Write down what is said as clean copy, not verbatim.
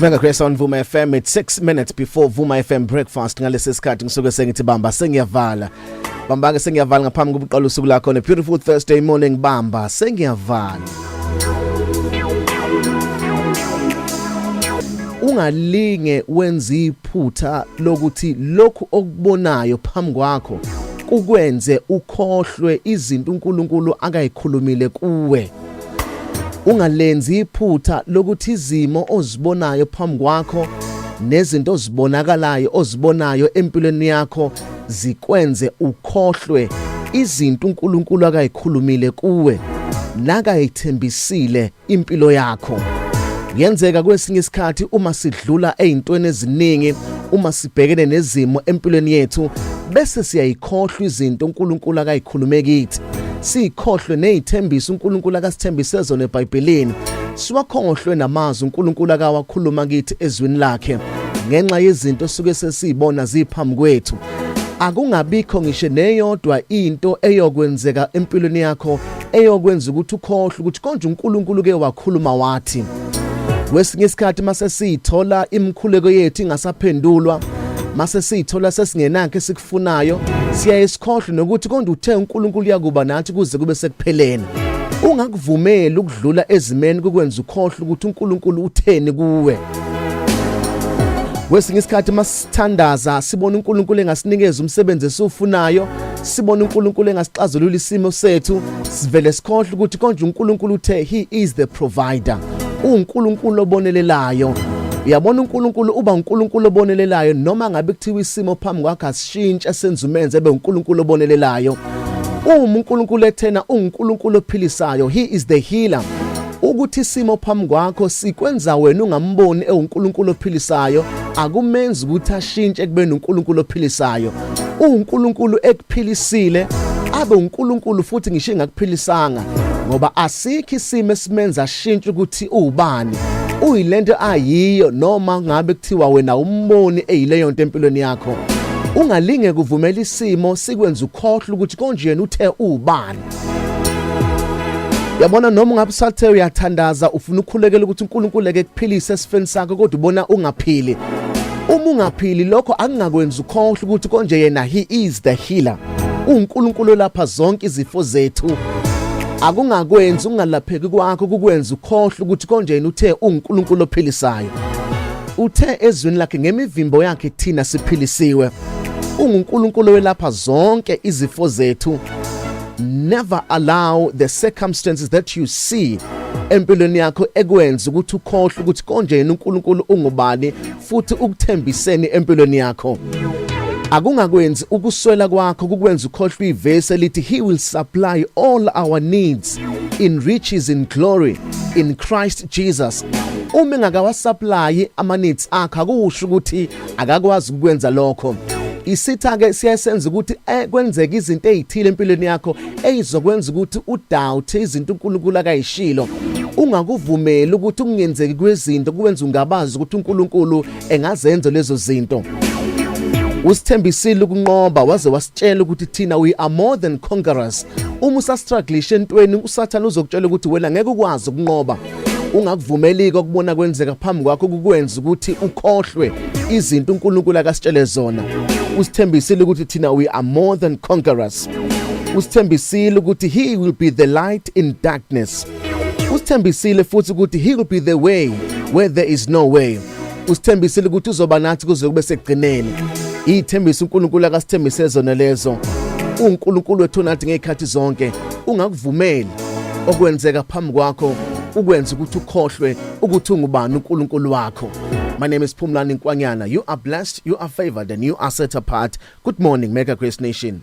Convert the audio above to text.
Mega Grace on Vuma FM. It's 6 minutes before Vuma FM breakfast. Ngalesi sikhathi ngisuke sengithi bamba sengiyavala. Bamba ke sengiyavala ngaphambi kokuqala usuku lakho on a beautiful Thursday morning. Bamba sengiyavala. Ungalinge wenze iphutha lokuthi lokhu okubonayo phambi kwakho kukwenze ukhohlwe izinto uNkulunkulu akayikhulumile kuwe. Ungalenzi iphutha lokuthi izimo ozibonayo phambi kwakho nezinto ozibonakalayo ozibonayo empilweni yakho zikwenze ukhohlwe izinto uNkulunkulu akayikhulumile kuwe nakayithembisile impilo yakho. Kuyenzeka kwesinye isikhathi uma sidlula ezintweni eziningi, uma sibhekene nezimo empilweni yethu, bese siyayikhohlwa izinto uNkulunkulu akayikhulume kithi. Sikhohlwe nezithembiso uNkulunkulu akasithembise zona eBhayibhelini. Siwakhohlwe namazwi uNkulunkulu akawakhuluma kithi ezwini lakhe ngenxa yezinto suke sesizibona ziphambi kwethu. Akungabikho ngisho neyodwa into eyokwenzeka empilweni yakho eyokwenza ukuthi ukhohlwe ukuthi konje uNkulunkulu ke wakhuluma wathi. Kwesinye isikhathi mase siyithola imikhuleko yethu ingasaphendulwa, mase siyithola sesingenakho esikufunayo, siyaye sikhohlwe nokuthi konje uthe uNkulunkulu uyakuba nathi kuze kube sekupheleni. Ungakuvumeli ukudlula ezimeni kukwenza ukhohlwe ukuthi uNkulunkulu utheni kuwe. Kwesinye isikhathi masithandaza sibona uNkulunkulu engasinikeza umsebenzi esiwufunayo, sibona uNkulunkulu engasixazulula isimo sethu, sivele sikhohlwe ukuthi konje uNkulunkulu uthe he is the provider. UNkulunkulu obonelelayo. Uyabona uNkulunkulu uba uNkulunkulu obonelelayo noma ngabe kuthiwa isimo phambi kwakhe asishintshe senze umenze ebe uNkulunkulu obonelelayo. Uma uNkulunkulu ethena unguNkulunkulu ophilisayo, he is the healer. Ukuthi isimo phambi kwakho sikwenza wena ungamboni ewuNkulunkulu ophilisayo akumenzi ukuthi ashintshe ekubeni uNkulunkulu ophilisayo. UNkulunkulu ekuphilisile abe uNkulunkulu futhi ngisho engakuphilisanga, ngoba asikho isimo esimenza ashintshe ukuthi uwubani. Uyilento ayiyo noma ngabe kuthiwa wena umboni eyileyo nto empilweni yakho. Ungalinge kuvumela isimo sikwenza ukhohlwe ukuthi konje yena uthe uwubani. Yabona noma ungabe usathe uyathandaza ufuna ukukhulekela ukuthi uNkulunkulu eke kuphilise esifeni sakho kodwa ubona ungaphili. Uma ungaphili lokho akungakwenza ukhohlwe ukuthi konje yena he is the healer. UNkulunkulu olapha zonke izifo zethu. Akungakwenzi ungalapheki kwakho kukwenza ukhohlwe ukuthi konje yena uthe uNkulunkulu ophilisayo. Uthe ezwini lakhe ngemivimbo yakhe thina siphilisiwe. UnguNkulunkulu welapha zonke izifo zethu. Never allow the circumstances that you see empilweni yakho ekwenza ukuthi ukhohlwe ukuthi konje yena uNkulunkulu ungubani futhi ukuthembiseni empilweni yakho. Akungakwenzi ukuswela kwakho kukwenza ukhohlwe ivesi elithi he will supply all our needs in riches in glory in Christ Jesus. Uma engakawasupply ama needs akho akusho ukuthi akakwazi ukwenza lokho. Isitha ke siyasenza ukuthi kwenzeke izinto ezithile empilweni yakho ezizokwenza ukuthi udoubt izinto uNkulunkulu akayishilo. Ungakuvumeli ukuthi kungenzeki kwezinto kuwenza ungabazi ukuthi uNkulunkulu engazenza lezo zinto. Usithembisile ukunqoba waze wasitshela ukuthi thina we are more than conquerors. Uma usastrugglisha entweni uSathane uzokutshela ukuthi wena ngeke ukwazi ukunqoba. Ungakuvumeli ukubona kwenzeka phambi kwakho kukwenza ukuthi ukhohlwe izinto uNkulunkulu akasitshele zona. Usithembisile ukuthi thina we are more than conquerors. Usithembisile ukuthi he will be the light in darkness. Usithembisile futhi ukuthi he will be the way where there is no way. Usithembisile ukuthi uzoba nathi kuze kube sekugcineni. Ithembisa uNkulunkulu akasithembise zona lezo. UNkulunkulu wethu nathi ngezikhathi zonke. Ungakuvumeli okwenzeka phambi kwakho ukwenza ukuthi ukhohlwe ukuthi ungubani uNkulunkulu wakho. My name is Phumlani Nkwanyana. You are blessed, you are favored and you are set apart. Good morning, Mega Grace Nation.